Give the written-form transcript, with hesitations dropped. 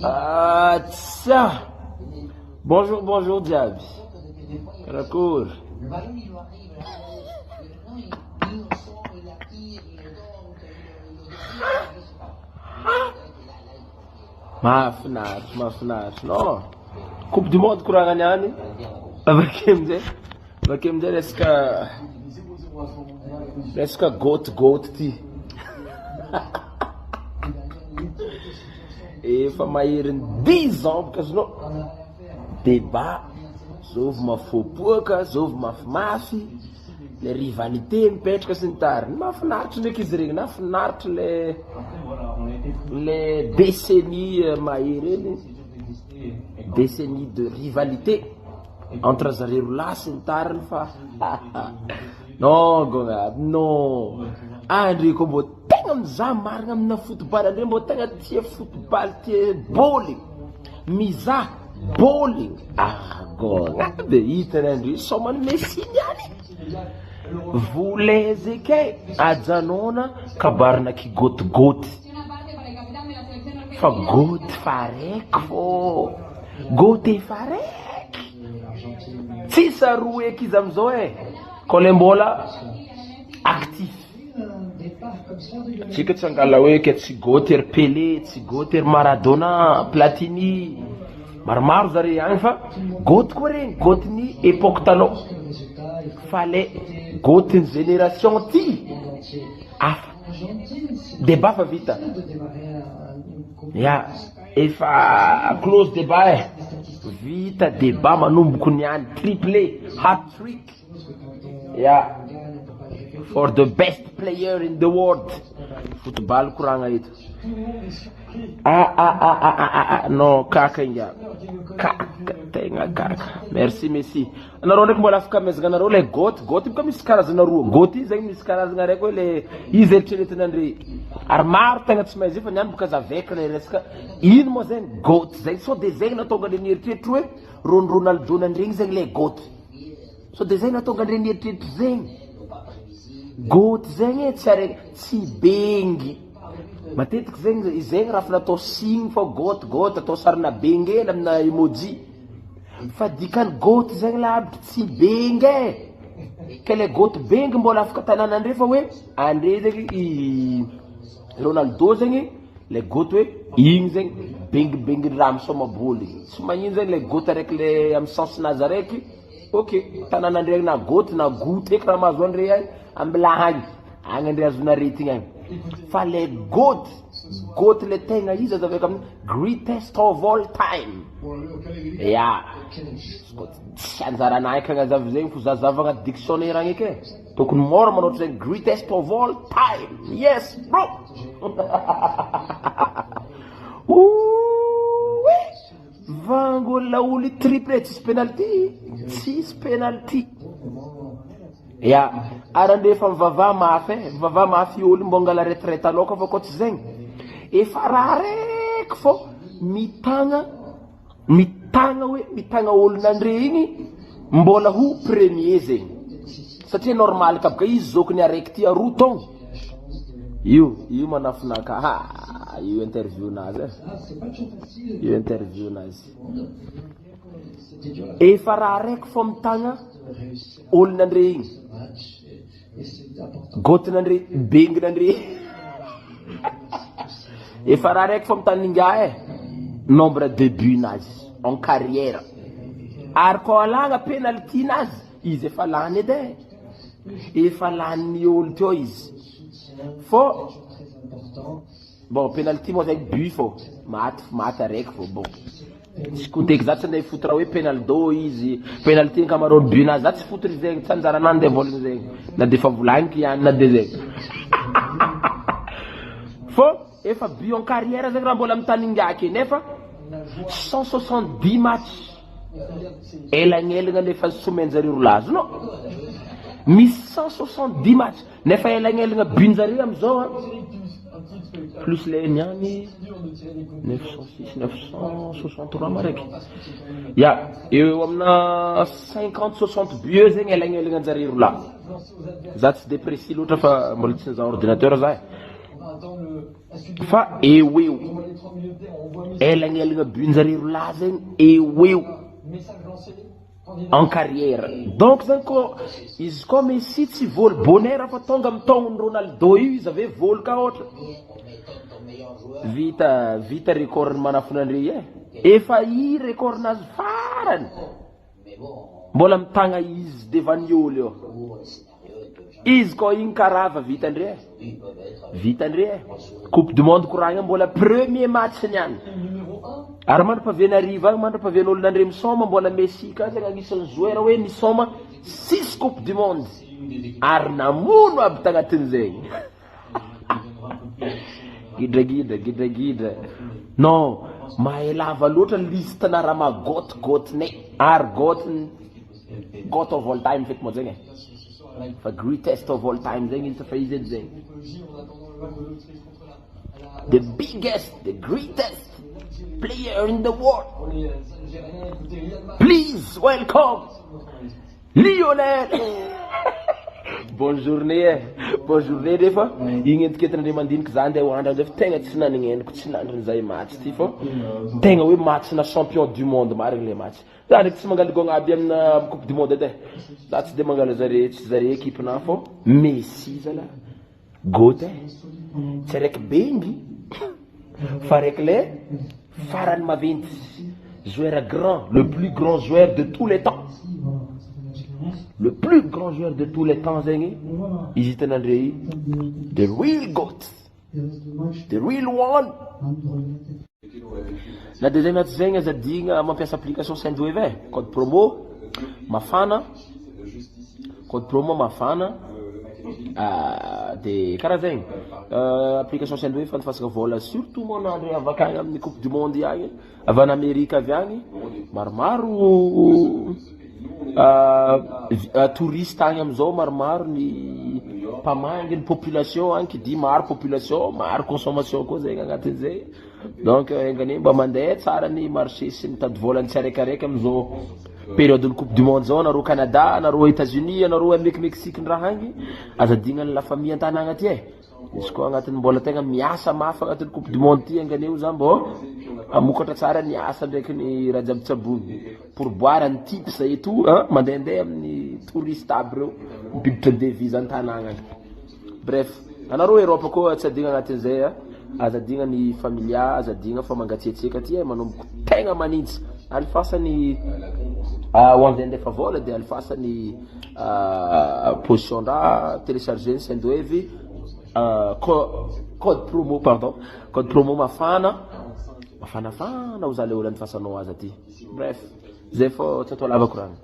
Ah tsia! Bonjour bonjour jiaby! Karakory? Mahafinaritra, mahafinaritra. Non, coupe du monde koragna niany. Avake amizay, avake amizay resaka resaka goat goat ty. Efa maherin'ny dix ans bôka azonao. Débat, zovy mafoapoaka, zovy mafimafy. Le rivalité mipetraka sy ny tariny. Mahafinaritra ndraiky izy regny, nahafinaritra le le décennie mahery iny, décennie de rivalité entre zareo roa lahy sy ny tariny fa non gona non andre koa mbô tegna mizaha marina amina football andre mbô tegna tia football tia bôly mizaha bôly ah gona de hitany andre sôman'i Messi niany volezy ke ajanona kabarina kigôtigôty fa gôty fa araiky fô gôty efa araiky tsisy aroa eky izy amizao e kô le mbôla actif Tsika tsy angala hoe ke tsy gôty ry Pelé, tsy gôty ry Maradona, Platini, maromaro zare agny fa gôty koa regny, gôtin'ny époque talôha fa le gôtin'ny génération ty hafa, débat fa vita, ya efa close débat e, vita débat manomboko niany triplé, hat trick. Ya, for the best player in the world. Football koragna eto. Ah ah ah ah ah ah, ah. non kaka inga. Kaka tegna kaka. Merci Messi. Anareo ndraiky mbola afaka amezagna anareo le goat, goat boka misy karazana roa. Goat io zegny misy karazagna araiky hoe le izy eritreretina andre. Ary maro tegna tsy mahay zay fa niany boka zaveka le resaka ino moa zegny goat zegny sao de zegny nahatonga le nieritreritro hoe Ron Ronaldo nandregny zegny le goat. Sao de zay nahatonga andreny eritreritry zegny. Goat zegny e tsy are tsy bengy. Matetiky zegny zegny raha fa natao signe fô goat goat atao sarina bengy hely amina emoji. Fa dikany goat zegny la aby tsy bengy e. Ke le goat bengy mbola afaka tanàna andre fa hoe andre zegny i Ronaldo zegny le goat hoe igny zegny bengibengy raha misaoma bôly. Tsy magnino zegny le goat araiky le amy sens nazy araiky. Ok, tanàna andre na goat na gout eky raha mahazo andre agny, ambila agny, agny andre azon'ny aretigny agny. Fa le goat, goat le tegna izy azavaiko aminy, greatest of all time. Ya, tsy anjaranay eky agnazava zegny fo zazava agnaty dictionnaire agny eky e. Tokony mora manao ohatran'izay greatest of all time. Yes bro. Ouh! Vango laoly triplé tsisy penalty, tsisy penalty. Ya, ary andre efa mivavaha mafy e, mivavaha mafy olo mbô angala retraite aloka fa koa tsy zegny. Efa raha raiky fô mitagna mitagna hoe mitagna olona andre igny mbola ho premier zegny. Satria normal ka boka izy zokiny araiky ty aroa taogno. Io, io manafinaka, ha, io interview nazy e. Io interview nazy. Efa raha araiky fô mitagna olona andre igny. Gôtina andre, bengina andre. Efa raha araiky fô mitagna ingahy e. Nombre de but nazy en carrière. Ary koa alagna penalty nazy, izy efa lany edy e. Efa lanin'ny olo teo izy. Fô bon penalty moa zegny but fô maty maty araiky fô bon. Tsy koteky za tsy andeha hifototra hoe penaldo izy, penalty ankamaroan'ny but nazy za tsy fototry zegny, tsy anjaranahy andeha vôlagna zegny na de efa volagniko ihany na de zegny. Fô efa but en carrière zegny raha mbola mitaninga ake nefa 170 match elagnelagna nefa somenjareo ro lazo no misy 170 match nefa elagnelagna but-njareo amizao an. Plus le niany 906, 963 ma raiky. Ya, eo eo amina 50, 60 but eo zegny elagnelagna anjare roa lahy. Za tsy de précis loatra fa mbola tsy nizaha ordinateur za e. Fa eo eo elagnelagna but-njare roa lahy zegny eo eo en carrière. Donc zany ko izy koa Messi tsy voly bonheur fa tonga amin'ny taognony Ronaldo io izy ave voly ka ohatra. Vita vita record ny manafina andre e. Efa i record nazy farany. Mbola mitagna izy devant ny olo eo. Izy koa igny karaha vita andre e. Vita andre e. Coupe du monde koragna mbola premier match niany. Ary mandra-paviana hariva agny mandra-pavian'olo nandre misôma mbola Messi ka zegny agnisan'ny joueur hoe nisôma six coupe du monde. Ary namono aby tagnatin'izegny. Gidragidra, gidragidra. Non, mahay lava loatra liste na raha maha goat goat-nay. Ary goat goat of all time feky moa zegny e. Fa greatest of all time zegny izy fa izy edy zegny. The biggest, the greatest player in the world. Please welcome Lionel. Bonne journée e. Bonne journée rehefa igny entiketina mandiniky za andeha hoandra amizay fa tegna tsy nanigneniko tsy nandriny zay match ty fô tegna hoe match na champion du monde marigny le match. Za ndraiky tsy mangala gogna aby amina coupe du monde edy e. Za tsy de mangala zare tsy zare équipe na fô Messi zalahy. Goat e. Tsy araiky bengy fa araiky le farany maventy. Joueur grand, le plus grand joueur de tous les temps. Le plus grand joueur de tous les temps zegny izy hitanandre the real goat. The real one. Na de zegny na tsy zegny azadigna mampiasa application Sendwave e. Code promo mafana. Code promo mafana. De karaha zegny. Application Sendwave fandefasana vola surtout moa nandre avy akagny amin'ny coupe du monde agny, avy any Amerika avy agny, maromaro touriste agny amizao maromaro ny mpamangy ny population agny qui dit maro population maro consommation koa zegny agnatin'izay. Donc enganie mba mandeha tsara ny marché sy mitady vola ny tsiraikaraiky amizao période ny coupe du monde zao anareo Canada, anareo États-Unis, anareo Amérique Mexique ny raha agny, aza adigna ny la famille an-tanàgna aty e. Izy koa agnatin'ny mbola tegna miasa mafy agnatin'ny coupe du monde ty enganie io za mbô hamokatra tsara ny asa ndraiky ny raha jiaby tsabony. Pourboire ny tips et tout hein, mandehandeha amin'ny touriste aby reo mampiditra devise an-tanàgna agny. Bref, anareo Europe koa tsy adigna agnatin'izay a. Aza adigna ny familia, aza adigna fa mangatsiatsiaka aty e, manomboko tegna manintsy. Alifasany ho an'izay andefa vola de alifasany position raha télécharger ny Sendwave code promo pardon, code promo mafana, mafanafana ho za le olo andifasanao azy aty. Bref, zay fô tsy atao lava koragna.